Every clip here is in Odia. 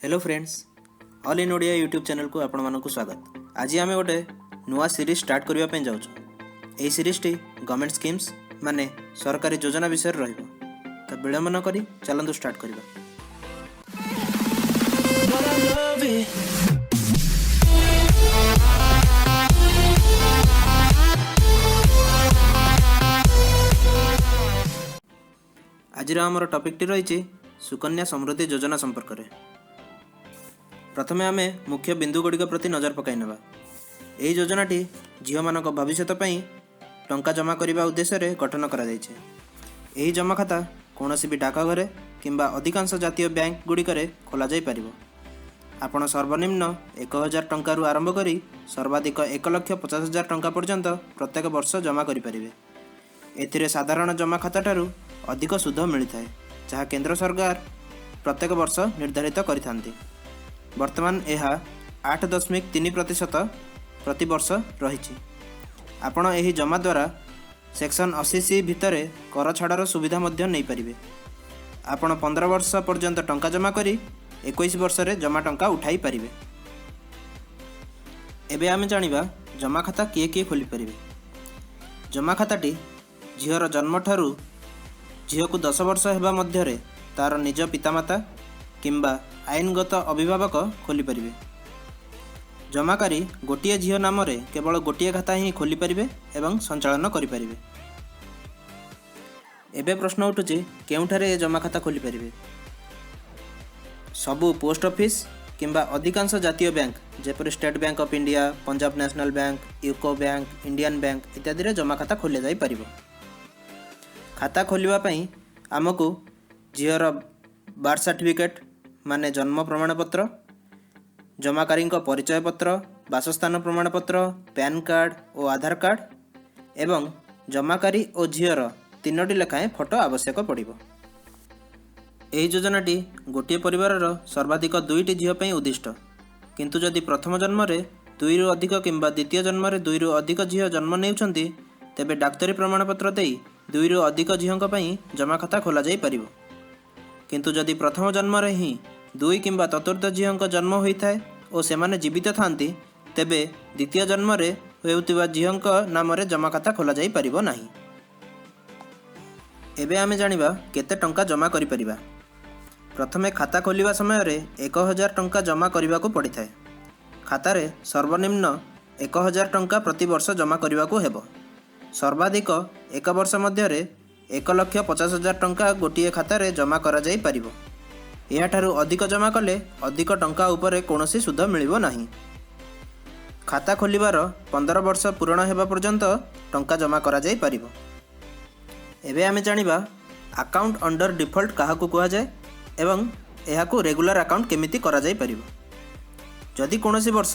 Hello friends, all in Odia YouTube ଚ୍ୟାନେଲକୁ ଆପଣମାନଙ୍କୁ ସ୍ୱାଗତ। ଆଜି ଆମେ ଗୋଟେ ନୂଆ ସିରିଜ୍ ଷ୍ଟାର୍ଟ କରିବା ପାଇଁ ଯାଉଛୁ। ଏହି ସିରିଜ୍ଟି ଗଭର୍ଣ୍ଣମେଣ୍ଟ ସ୍କିମ୍ସ ମାନେ ସରକାରୀ ଯୋଜନା ବିଷୟରେ ରହିବ। ତ ବିଳମ୍ବ ନ କରି ଚାଲନ୍ତୁ ଷ୍ଟାର୍ଟ କରିବା। But I love it. ଆଜିର ଆମର ଟପିକ୍ଟି ରହିଛି ସୁକନ୍ୟା ସମୃଦ୍ଧି ଯୋଜନା ସମ୍ପର୍କରେ। ପ୍ରଥମେ ଆମେ ମୁଖ୍ୟ ବିନ୍ଦୁ ଗୁଡ଼ିକ ପ୍ରତି ନଜର ପକାଇ ନେବା। ଏହି ଯୋଜନାଟି ଝିଅମାନଙ୍କ ଭବିଷ୍ୟତ ପାଇଁ ଟଙ୍କା ଜମା କରିବା ଉଦ୍ଦେଶ୍ୟରେ ଗଠନ କରାଯାଇଛି। ଏହି ଜମା ଖାତା କୌଣସି ବି ଡାକଘରେ କିମ୍ବା ଅଧିକାଂଶ ଜାତୀୟ ବ୍ୟାଙ୍କ ଗୁଡ଼ିକରେ ଖୋଲାଯାଇପାରିବ। ଆପଣ ସର୍ବନିମ୍ନ 1000 ଟଙ୍କାରୁ ଆରମ୍ଭ କରି ସର୍ବାଧିକ 1,50,000 ଟଙ୍କା ପର୍ଯ୍ୟନ୍ତ ପ୍ରତ୍ୟେକ ବର୍ଷ ଜମା କରିପାରିବେ। ଏଥିରେ ସାଧାରଣ ଜମା ଖାତାଠାରୁ ଅଧିକ ସୁଧ ମିଳିଥାଏ, ଯାହା କେନ୍ଦ୍ର ସରକାର ପ୍ରତ୍ୟେକ ବର୍ଷ ନିର୍ଦ୍ଧାରିତ କରିଥାନ୍ତି। ବର୍ତ୍ତମାନ ଏହା 8.3% ପ୍ରତିବର୍ଷ ରହିଛି। ଆପଣ ଏହି ଜମା ଦ୍ୱାରା ସେକ୍ସନ୍ 80C ଭିତରେ କର ଛାଡ଼ର ସୁବିଧା ମଧ୍ୟ ନେଇପାରିବେ। ଆପଣ 15 ବର୍ଷ ପର୍ଯ୍ୟନ୍ତ ଟଙ୍କା ଜମା କରି 21 ବର୍ଷରେ ଜମା ଟଙ୍କା ଉଠାଇ ପାରିବେ। ଏବେ ଆମେ ଜାଣିବା ଜମା ଖାତା କିଏ କିଏ ଖୋଲିପାରିବେ। ଜମା ଖାତାଟି ଝିଅର ଜନ୍ମଠାରୁ ଝିଅକୁ 10 ବର୍ଷ ହେବା ମଧ୍ୟରେ ତା'ର ନିଜ ପିତାମାତା କିମ୍ବା ଆଇନଗତ ଅଭିଭାବକ ଖୋଲିପାରିବେ। ଜମାକାରୀ ଗୋଟିଏ ଝିଅ ନାମରେ କେବଳ ଗୋଟିଏ ଖାତା ହିଁ ଖୋଲିପାରିବେ ଏବଂ ସଞ୍ଚାଳନ କରିପାରିବେ। ଏବେ ପ୍ରଶ୍ନ ଉଠୁଛି, କେଉଁଠାରେ ଏ ଜମା ଖାତା ଖୋଲିପାରିବେ? ସବୁ ପୋଷ୍ଟ ଅଫିସ୍ କିମ୍ବା ଅଧିକାଂଶ ଜାତୀୟ ବ୍ୟାଙ୍କ, ଯେପରି state bank of India, Punjab national bank, UCO bank, Indian bank ଇତ୍ୟାଦିରେ ଜମା ଖାତା ଖୋଲାଯାଇପାରିବ। ଖାତା ଖୋଲିବା ପାଇଁ ଆମକୁ ଝିଅର ବାର୍ଥ ସାର୍ଟିଫିକେଟ୍ ମାନେ ଜନ୍ମ ପ୍ରମାଣପତ୍ର, ଜମାକାରୀଙ୍କ ପରିଚୟ ପତ୍ର, ବାସସ୍ଥାନ ପ୍ରମାଣପତ୍ର, ପ୍ୟାନ୍ କାର୍ଡ଼ ଓ ଆଧାର କାର୍ଡ଼ ଏବଂ ଜମାକାରୀ ଓ ଝିଅର ତିନୋଟି ଲେଖାଏଁ ଫଟୋ ଆବଶ୍ୟକ ପଡ଼ିବ। ଏହି ଯୋଜନାଟି ଗୋଟିଏ ପରିବାରର ସର୍ବାଧିକ ଦୁଇଟି ଝିଅ ପାଇଁ ଉଦ୍ଦିଷ୍ଟ। କିନ୍ତୁ ଯଦି ପ୍ରଥମ ଜନ୍ମରେ ଦୁଇରୁ ଅଧିକ କିମ୍ବା ଦ୍ୱିତୀୟ ଜନ୍ମରେ ଦୁଇରୁ ଅଧିକ ଝିଅ ଜନ୍ମ ନେଉଛନ୍ତି, ତେବେ ଡାକ୍ତରୀ ପ୍ରମାଣପତ୍ର ଦେଇ ଦୁଇରୁ ଅଧିକ ଝିଅଙ୍କ ପାଇଁ ଜମା ଖାତା ଖୋଲାଯାଇପାରିବ। କିନ୍ତୁ ଯଦି ପ୍ରଥମ ଜନ୍ମରେ ହିଁ ଦୁଇ କିମ୍ବା ଚତୁର୍ଥ ଝିଅଙ୍କ ଜନ୍ମ ହୋଇଥାଏ ଓ ସେମାନେ ଜୀବିତ ଥାନ୍ତି, ତେବେ ଦ୍ୱିତୀୟ ଜନ୍ମରେ ହେଉଥିବା ଝିଅଙ୍କ ନାମରେ ଜମା ଖାତା ଖୋଲାଯାଇପାରିବ ନାହିଁ। ଏବେ ଆମେ ଜାଣିବା କେତେ ଟଙ୍କା ଜମା କରିପାରିବା। ପ୍ରଥମେ ଖାତା ଖୋଲିବା ସମୟରେ 1000 ଟଙ୍କା ଜମା କରିବାକୁ ପଡ଼ିଥାଏ। ଖାତାରେ ସର୍ବନିମ୍ନ 1000 ଟଙ୍କା ପ୍ରତିବର୍ଷ ଜମା କରିବାକୁ ହେବ। ସର୍ବାଧିକ ଏକ ବର୍ଷ ମଧ୍ୟରେ 1,50,000 ଟଙ୍କା ଗୋଟିଏ ଖାତାରେ ଜମା କରାଯାଇପାରିବ। ଏହାଠାରୁ ଅଧିକ ଜମା କଲେ ଅଧିକ ଟଙ୍କା ଉପରେ କୌଣସି ସୁଧ ମିଳିବ ନାହିଁ। ଖାତା ଖୋଲିବାର 15 ବର୍ଷ ପୂରଣ ହେବା ପର୍ଯ୍ୟନ୍ତ ଟଙ୍କା ଜମା କରାଯାଇପାରିବ। ଏବେ ଆମେ ଜାଣିବା ଆକାଉଣ୍ଟ ଅଣ୍ଡର ଡିଫଲ୍ଟ କାହାକୁ କୁହାଯାଏ ଏବଂ ଏହାକୁ ରେଗୁଲାର ଆକାଉଣ୍ଟ କେମିତି କରାଯାଇପାରିବ। ଯଦି କୌଣସି ବର୍ଷ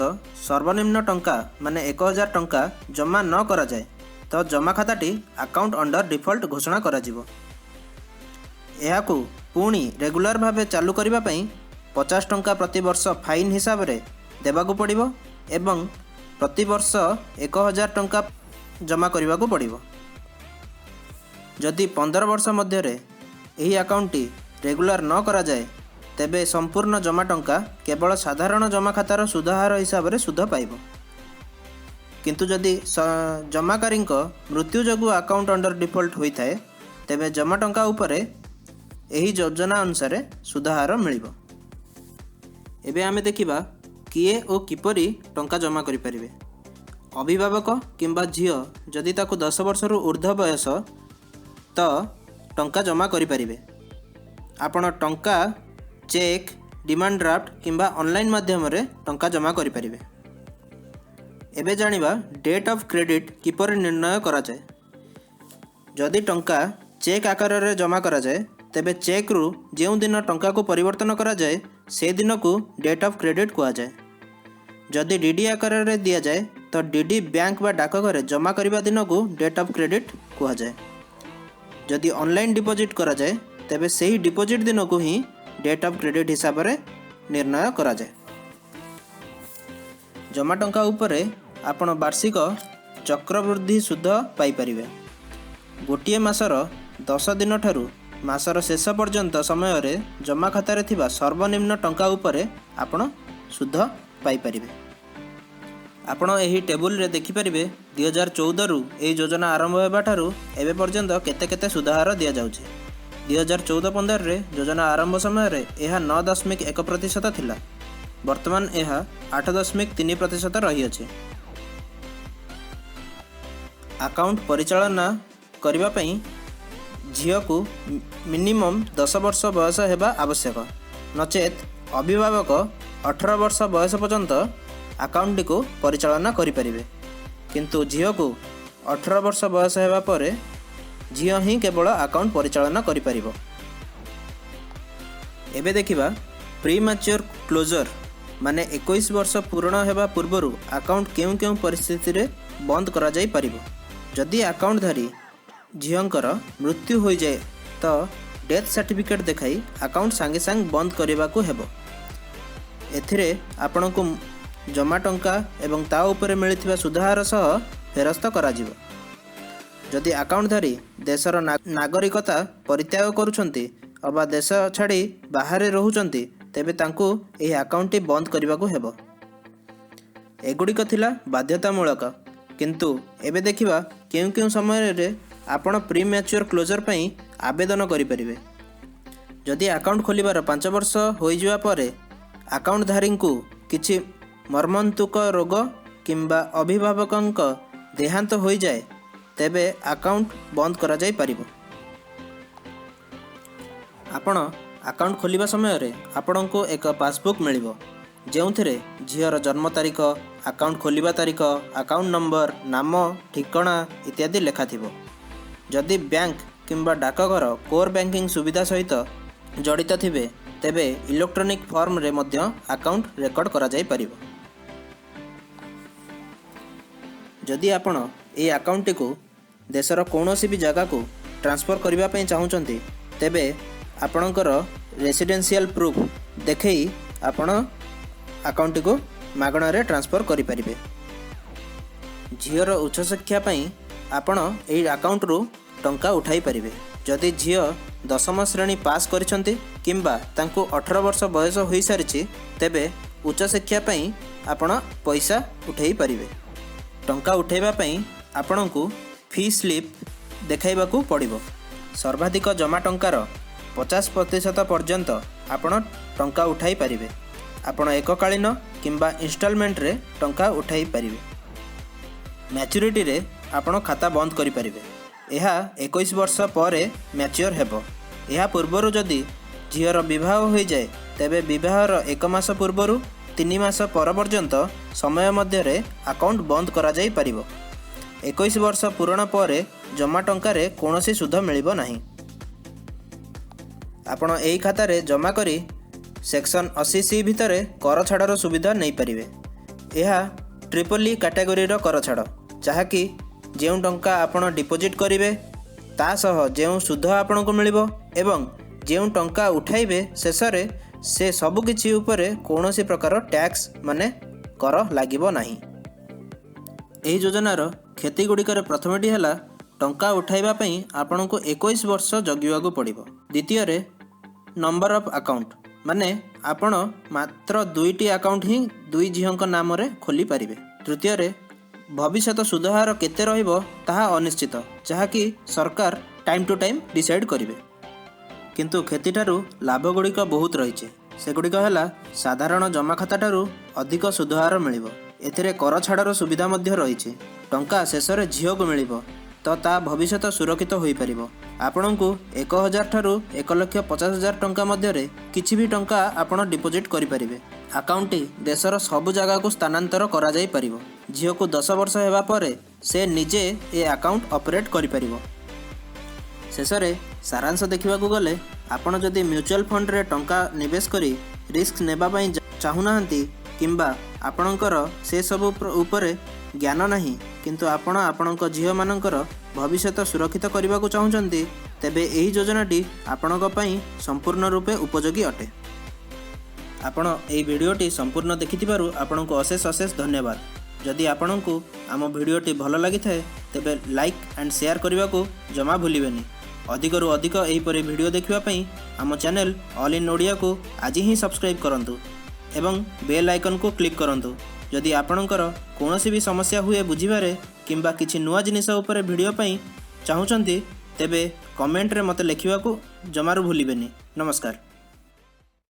ସର୍ବନିମ୍ନ ଟଙ୍କା ମାନେ 1000 ଟଙ୍କା ଜମା ନ କରାଯାଏ, ତ ଜମା ଖାତାଟି ଆକାଉଣ୍ଟ ଅଣ୍ଡର ଡିଫଲ୍ଟ ଘୋଷଣା କରାଯିବ। ଏହାକୁ ପୁଣି ରେଗୁଲାର ଭାବେ ଚାଲୁ କରିବା ପାଇଁ 50 ଟଙ୍କା ପ୍ରତିବର୍ଷ ଫାଇନ୍ ହିସାବରେ ଦେବାକୁ ପଡ଼ିବ ଏବଂ ପ୍ରତିବର୍ଷ 1000 ଟଙ୍କା ଜମା କରିବାକୁ ପଡ଼ିବ। ଯଦି 15 ବର୍ଷ ମଧ୍ୟରେ ଏହି ଆକାଉଣ୍ଟଟି ରେଗୁଲାର ନ କରାଯାଏ, ତେବେ ସମ୍ପୂର୍ଣ୍ଣ ଜମା ଟଙ୍କା କେବଳ ସାଧାରଣ ଜମା ଖାତାର ସୁଧହାର ହିସାବରେ ସୁଧ ପାଇବ। କିନ୍ତୁ ଯଦି ଜମାକାରୀଙ୍କ ମୃତ୍ୟୁ ଯୋଗୁଁ ଆକାଉଣ୍ଟ ଅଣ୍ଡର ଡିଫଲ୍ଟ ହୋଇଥାଏ, ତେବେ ଜମା ଟଙ୍କା ଉପରେ ଏହି ଯୋଜନା ଅନୁସାରେ ସୁଧହାର ମିଳିବ। ଏବେ ଆମେ ଦେଖିବା କିଏ ଓ କିପରି ଟଙ୍କା ଜମା କରିପାରିବେ। ଅଭିଭାବକ କିମ୍ବା ଝିଅ, ଯଦି ତାକୁ 10 ବର୍ଷରୁ ଉର୍ଦ୍ଧ୍ୱ ବୟସ, ତ ଟଙ୍କା ଜମା କରିପାରିବେ। ଆପଣ ଟଙ୍କା ଚେକ୍, ଡିମାଣ୍ଡ ଡ୍ରାଫ୍ଟ କିମ୍ବା ଅନଲାଇନ୍ ମାଧ୍ୟମରେ ଟଙ୍କା ଜମା କରିପାରିବେ। ଏବେ ଜାଣିବା ଡେଟ୍ ଅଫ୍ କ୍ରେଡ଼ିଟ୍ କିପରି ନିର୍ଣ୍ଣୟ କରାଯାଏ। ଯଦି ଟଙ୍କା ଚେକ୍ ଆକାରରେ ଜମା କରାଯାଏ, ତେବେ ଚେକ୍ରୁ ଯେଉଁ ଦିନ ଟଙ୍କାକୁ ପରିବର୍ତ୍ତନ କରାଯାଏ, ସେ ଦିନକୁ ଡେଟ୍ ଅଫ୍ କ୍ରେଡ଼ିଟ୍ କୁହାଯାଏ। ଯଦି ଡି ଡି ଆକାରରେ ଦିଆଯାଏ, ତ ଡି ଡି ବ୍ୟାଙ୍କ ବା ଡାକଘରେ ଜମା କରିବା ଦିନକୁ ଡେଟ୍ ଅଫ୍ କ୍ରେଡ଼ିଟ୍ କୁହାଯାଏ। ଯଦି ଅନଲାଇନ୍ ଡିପୋଜିଟ୍ କରାଯାଏ, ତେବେ ସେହି ଡିପୋଜିଟ୍ ଦିନକୁ ହିଁ ଡେଟ୍ ଅଫ୍ କ୍ରେଡ଼ିଟ୍ ହିସାବରେ ନିର୍ଣ୍ଣୟ କରାଯାଏ। ଜମା ଟଙ୍କା ଉପରେ ଆପଣ ବାର୍ଷିକ ଚକ୍ରବୃଦ୍ଧି ସୁଧ ପାଇପାରିବେ। ଗୋଟିଏ ମାସର 10 ଦିନଠାରୁ ମାସର ଶେଷ ପର୍ଯ୍ୟନ୍ତ ସମୟରେ ଜମା ଖାତାରେ ଥିବା ସର୍ବନିମ୍ନ ଟଙ୍କା ଉପରେ ଆପଣ ସୁଧ ପାଇପାରିବେ। ଆପଣ ଏହି ଟେବୁଲରେ ଦେଖିପାରିବେ, 2014ରୁ ଏହି ଯୋଜନା ଆରମ୍ଭ ହେବାଠାରୁ ଏବେ ପର୍ଯ୍ୟନ୍ତ କେତେ କେତେ ସୁଧହାର ଦିଆଯାଉଛି। 2014-15ରେ ଯୋଜନା ଆରମ୍ଭ ସମୟରେ ଏହା 9.1% ଥିଲା। ବର୍ତ୍ତମାନ ଏହା 8.3% ରହିଅଛି। ଆକାଉଣ୍ଟ ପରିଚାଳନା କରିବା ପାଇଁ ଝିଅକୁ ମିନିମମ୍ 10 ବର୍ଷ ବୟସ ହେବା ଆବଶ୍ୟକ, ନଚେତ୍ ଅଭିଭାବକ 18 ବର୍ଷ ବୟସ ପର୍ଯ୍ୟନ୍ତ ଆକାଉଣ୍ଟଟିକୁ ପରିଚାଳନା କରିପାରିବେ। କିନ୍ତୁ ଝିଅକୁ 18 ବର୍ଷ ବୟସ ହେବା ପରେ ଝିଅ ହିଁ କେବଳ ଆକାଉଣ୍ଟ ପରିଚାଳନା କରିପାରିବ। ଏବେ ଦେଖିବା ପ୍ରି ମ୍ୟାଚ୍યોର କ୍ଲୋଜର୍, ମାନେ 21 ବର୍ଷ ପୂରଣ ହେବା ପୂର୍ବରୁ ଆକାଉଣ୍ଟ କେଉଁ କେଉଁ ପରିସ୍ଥିତିରେ ବନ୍ଦ କରାଯାଇପାରିବ। ଯଦି ଆକାଉଣ୍ଟଧାରୀ ଝିଅଙ୍କର ମୃତ୍ୟୁ ହୋଇଯାଏ, ତ ଡେଥ୍ ସାର୍ଟିଫିକେଟ୍ ଦେଖାଇ ଆକାଉଣ୍ଟ ସାଙ୍ଗେ ସାଙ୍ଗେ ବନ୍ଦ କରିବାକୁ ହେବ। ଏଥିରେ ଆପଣଙ୍କୁ ଜମା ଟଙ୍କା ଏବଂ ତା ଉପରେ ମିଳିଥିବା ସୁଧହାର ସହ ଫେରସ୍ତ କରାଯିବ। ଯଦି ଆକାଉଣ୍ଟଧାରୀ ଦେଶର ନାଗରିକତା ପରିତ୍ୟାଗ କରୁଛନ୍ତି ଅବା ଦେଶ ଛାଡ଼ି ବାହାରେ ରହୁଛନ୍ତି, ତେବେ ତାଙ୍କୁ ଏହି ଆକାଉଣ୍ଟଟି ବନ୍ଦ କରିବାକୁ ହେବ। ଏଗୁଡ଼ିକ ଥିଲା ବାଧ୍ୟତାମୂଳକ, କିନ୍ତୁ ଏବେ ଦେଖିବା କେଉଁ କେଉଁ ସମୟରେ ଆପଣ ପ୍ରି ମ୍ୟାଚ୍યોର କ୍ଲୋଜର୍ ପାଇଁ ଆବେଦନ କରିପାରିବେ। ଯଦି ଆକାଉଣ୍ଟ ଖୋଲିବାର 5 ବର୍ଷ ହୋଇଯିବା ପରେ ଆକାଉଣ୍ଟଧାରୀଙ୍କୁ କିଛି ମର୍ମନ୍ତୁକ ରୋଗ କିମ୍ବା ଅଭିଭାବକଙ୍କ ଦେହାନ୍ତ ହୋଇଯାଏ, ତେବେ ଆକାଉଣ୍ଟ ବନ୍ଦ କରାଯାଇପାରିବ। ଆପଣ ଆକାଉଣ୍ଟ ଖୋଲିବା ସମୟରେ ଆପଣଙ୍କୁ ଏକ ପାସବୁକ୍ ମିଳିବ, ଯେଉଁଥିରେ ଝିଅର ଜନ୍ମ ତାରିଖ, ଆକାଉଣ୍ଟ ଖୋଲିବା ତାରିଖ, ଆକାଉଣ୍ଟ ନମ୍ବର, ନାମ, ଠିକଣା ଇତ୍ୟାଦି ଲେଖାଥିବ। ଯଦି ବ୍ୟାଙ୍କ କିମ୍ବା ଡାକଘର କୋର୍ ବ୍ୟାଙ୍କିଂ ସୁବିଧା ସହିତ ଜଡ଼ିତ ଥିବେ, ତେବେ ଇଲେକ୍ଟ୍ରୋନିକ୍ ଫର୍ମରେ ମଧ୍ୟ ଆକାଉଣ୍ଟ ରେକର୍ଡ଼ କରାଯାଇପାରିବ। ଯଦି ଆପଣ ଏହି ଆକାଉଣ୍ଟଟିକୁ ଦେଶର କୌଣସି ବି ଜାଗାକୁ ଟ୍ରାନ୍ସଫର୍ କରିବା ପାଇଁ ଚାହୁଁଛନ୍ତି, ତେବେ ଆପଣଙ୍କର ରେସିଡେନ୍ସିଆଲ ପ୍ରୁଫ୍ ଦେଖେଇ ଆପଣ ଆକାଉଣ୍ଟଟିକୁ ମାଗଣାରେ ଟ୍ରାନ୍ସଫର୍ କରିପାରିବେ। ଝିଅର ଉଚ୍ଚଶିକ୍ଷା ପାଇଁ ଆପଣ ଏହି ଆକାଉଣ୍ଟରୁ ଟଙ୍କା ଉଠାଇ ପାରିବେ। ଯଦି ଝିଅ ଦଶମ ଶ୍ରେଣୀ ପାସ୍ କରିଛନ୍ତି କିମ୍ବା ତାଙ୍କୁ 18 ବର୍ଷ ବୟସ ହୋଇସାରିଛି, ତେବେ ଉଚ୍ଚଶିକ୍ଷା ପାଇଁ ଆପଣ ପଇସା ଉଠାଇ ପାରିବେ। ଟଙ୍କା ଉଠାଇବା ପାଇଁ ଆପଣଙ୍କୁ ଫି ସ୍ଲିପ୍ ଦେଖାଇବାକୁ ପଡ଼ିବ। ସର୍ବାଧିକ ଜମା ଟଙ୍କାର 50% ପର୍ଯ୍ୟନ୍ତ ଆପଣ ଟଙ୍କା ଉଠାଇ ପାରିବେ। ଆପଣ ଏକକାଳୀନ କିମ୍ବା ଇନଷ୍ଟଲମେଣ୍ଟରେ ଟଙ୍କା ଉଠାଇ ପାରିବେ। ମ୍ୟାଚୁରିଟିରେ ଆପଣ ଖାତା ବନ୍ଦ କରିପାରିବେ। ଏହା 21 ବର୍ଷ ପରେ ମ୍ୟାଚ୍યોର ହେବ। ଏହା ପୂର୍ବରୁ ଯଦି ଝିଅର ବିବାହ ହୋଇଯାଏ, ତେବେ ବିବାହର ଏକ ମାସ ପୂର୍ବରୁ 3 ମାସ ପର ପର୍ଯ୍ୟନ୍ତ ସମୟ ମଧ୍ୟରେ ଆକାଉଣ୍ଟ ବନ୍ଦ କରାଯାଇପାରିବ। 21 ବର୍ଷ ପୂରଣ ପରେ ଜମା ଟଙ୍କାରେ କୌଣସି ସୁଧ ମିଳିବ ନାହିଁ। ଆପଣ ଏହି ଖାତାରେ ଜମା କରି ସେକ୍ସନ୍ 80C ଭିତରେ କର ଛାଡ଼ର ସୁବିଧା ନେଇପାରିବେ। ଏହା ଟ୍ରିପଲ୍ ଇ କାଟାଗୋରୀର କର ଛାଡ଼, ଯାହାକି ଯେଉଁ ଟଙ୍କା ଆପଣ ଡିପୋଜିଟ୍ କରିବେ, ତା ସହ ଯେଉଁ ସୁଧ ଆପଣଙ୍କୁ ମିଳିବ ଏବଂ ଯେଉଁ ଟଙ୍କା ଉଠାଇବେ ଶେଷରେ, ସେ ସବୁକିଛି ଉପରେ କୌଣସି ପ୍ରକାର ଟ୍ୟାକ୍ସ, ମାନେ କର ଲାଗିବ ନାହିଁ। ଏହି ଯୋଜନାର କ୍ଷତି ଗୁଡ଼ିକରେ ପ୍ରଥମଟି ହେଲା, ଟଙ୍କା ଉଠାଇବା ପାଇଁ ଆପଣଙ୍କୁ 21 ବର୍ଷ ଜଗିବାକୁ ପଡ଼ିବ। ଦ୍ୱିତୀୟରେ, ନମ୍ବର ଅଫ୍ ଆକାଉଣ୍ଟ, ମାନେ ଆପଣ ମାତ୍ର ଦୁଇଟି ଆକାଉଣ୍ଟ ହିଁ ଦୁଇ ଝିଅଙ୍କ ନାମରେ ଖୋଲିପାରିବେ। ତୃତୀୟରେ, ଭବିଷ୍ୟତ ସୁଧହାର କେତେ ରହିବ ତାହା ଅନିଶ୍ଚିତ, ଯାହାକି ସରକାର ଟାଇମ୍ ଟୁ ଟାଇମ୍ ଡିସାଇଡ଼୍ କରିବେ। କିନ୍ତୁ କ୍ଷତିଠାରୁ ଲାଭ ଗୁଡ଼ିକ ବହୁତ ରହିଛି। ସେଗୁଡ଼ିକ ହେଲା, ସାଧାରଣ ଜମା ଖାତାଠାରୁ ଅଧିକ ସୁଧହାର ମିଳିବ। ଏଥିରେ କର ଛାଡ଼ର ସୁବିଧା ମଧ୍ୟ ରହିଛି। ଟଙ୍କା ଶେଷରେ ଝିଅକୁ ମିଳିବ, ତ ତା ଭବିଷ୍ୟତ ସୁରକ୍ଷିତ ହୋଇପାରିବ। ଆପଣଙ୍କୁ 1000 ଠାରୁ 1,50,000 ଟଙ୍କା ମଧ୍ୟରେ କିଛି ବି ଟଙ୍କା ଆପଣ ଡିପୋଜିଟ୍ କରିପାରିବେ। ଆକାଉଣ୍ଟଟି ଦେଶର ସବୁ ଜାଗାକୁ ସ୍ଥାନାନ୍ତର କରାଯାଇପାରିବ। ଝିଅକୁ 10 ବର୍ଷ ହେବା ପରେ ସେ ନିଜେ ଏ ଆକାଉଣ୍ଟ ଅପରେଟ୍ କରିପାରିବ। ଶେଷରେ ସାରାଂଶ ଦେଖିବାକୁ ଗଲେ, ଆପଣ ଯଦି ମ୍ୟୁଚୁଆଲ ଫଣ୍ଡରେ ଟଙ୍କା ନିବେଶ କରି ରିସ୍କ ନେବା ପାଇଁ ଚାହୁଁନାହାନ୍ତି କିମ୍ବା ଆପଣଙ୍କର ସେସବୁ ଉପରେ ଜ୍ଞାନ ନାହିଁ, କିନ୍ତୁ ଆପଣ ଆପଣଙ୍କ ଝିଅମାନଙ୍କର ଭବିଷ୍ୟତ ସୁରକ୍ଷିତ କରିବାକୁ ଚାହୁଁଛନ୍ତି, ତେବେ ଏହି ଯୋଜନାଟି ଆପଣଙ୍କ ପାଇଁ ସମ୍ପୂର୍ଣ୍ଣ ରୂପେ ଉପଯୋଗୀ ଅଟେ। ଆପଣ ଏହି ଭିଡ଼ିଓଟି ସମ୍ପୂର୍ଣ୍ଣ ଦେଖିଥିବାରୁ ଆପଣଙ୍କୁ ଅଶେଷ ଅଶେଷ ଧନ୍ୟବାଦ। ଯଦି ଆପଣଙ୍କୁ ଆମ ଭିଡ଼ିଓଟି ଭଲ ଲାଗିଥାଏ, ତେବେ ଲାଇକ୍ ଆଣ୍ଡ ସେୟାର କରିବାକୁ ଜମା ଭୁଲିବେନି। ଅଧିକରୁ ଅଧିକ ଏହିପରି ଭିଡ଼ିଓ ଦେଖିବା ପାଇଁ ଆମ ଚ୍ୟାନେଲ୍ ଅଲ୍ ଇନ୍ ଓଡ଼ିଆକୁ ଆଜି ହିଁ ସବସ୍କ୍ରାଇବ୍ କରନ୍ତୁ ଏବଂ ବେଲ୍ ଆଇକନ୍କୁ କ୍ଲିକ୍ କରନ୍ତୁ। ଯଦି ଆପଣଙ୍କର କୌଣସି ବି ସମସ୍ୟା ହୁଏ ବୁଝିବାରେ କିମ୍ବା କିଛି ନୂଆ ଜିନିଷ ଉପରେ ଭିଡ଼ିଓ ପାଇଁ ଚାହୁଁଛନ୍ତି, ତେବେ କମେଣ୍ଟରେ ମୋତେ ଲେଖିବାକୁ ଜମାରୁ ଭୁଲିବେନି। ନମସ୍କାର।